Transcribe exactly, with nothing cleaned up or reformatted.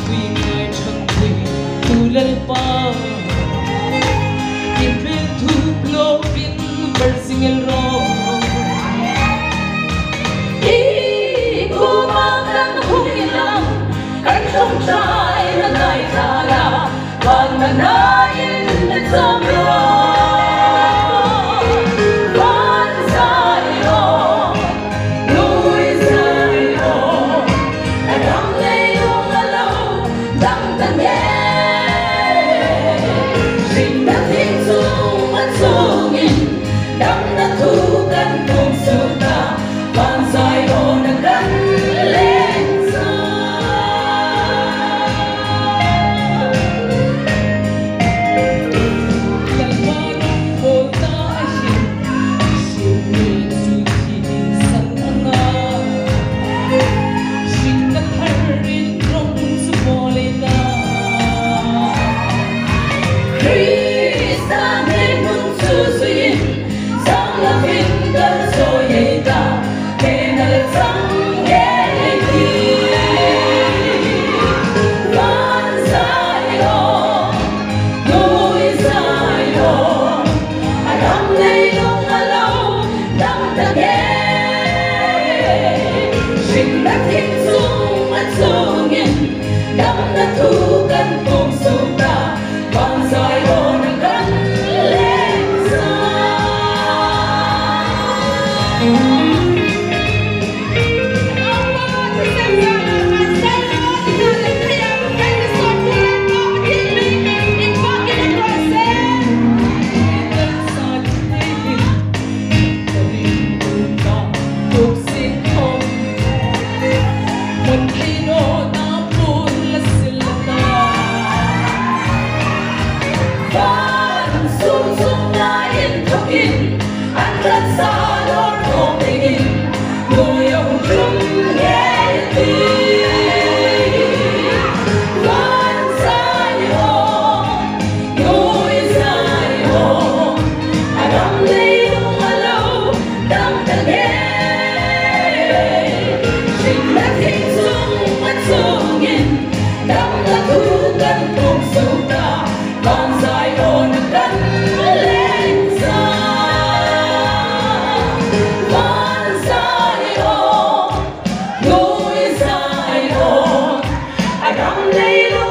Tui ngai ṭhangpui tu Lalpa, i hmel thup loin var zing el ro. I kuoma kan hung inlang, kan ṭawngṭaina ngai ta la, van manain na chang ro. Van zai aw, nuoi zai aw, a dam leilung a lo dam ta ngei. Hringna thing chunga chungin damna thu kan puong suok ta, van zai awna kan leng sa. Lalpa rawng pawl ta a hin, hringna chu thisen anga, hringna tharin rawng chu pawl ei ta. Krista nei hmun chu zuiin, sang lovin kal zawi ei ta, hmel chang ngei ei ti. Van zai aw, nuoi zai aw, a dam leilung a lo dam ta ngei. Hringna thing chunga chungin damna thu kan puong suok ta, van zai awna kan leng sa. Van sung chunga inthokin an tlat sa lawr khawm dingin nuoi a hung tlung ngei ti. Van zai aw, nuoi zai aw, a dam leilung a lo dam ta ngei. Hringna thing chunga chungin damna thu kan puong suok ta, van zai awna kan leng sa. Van zai aw, nuoi zai aw, a dam leilung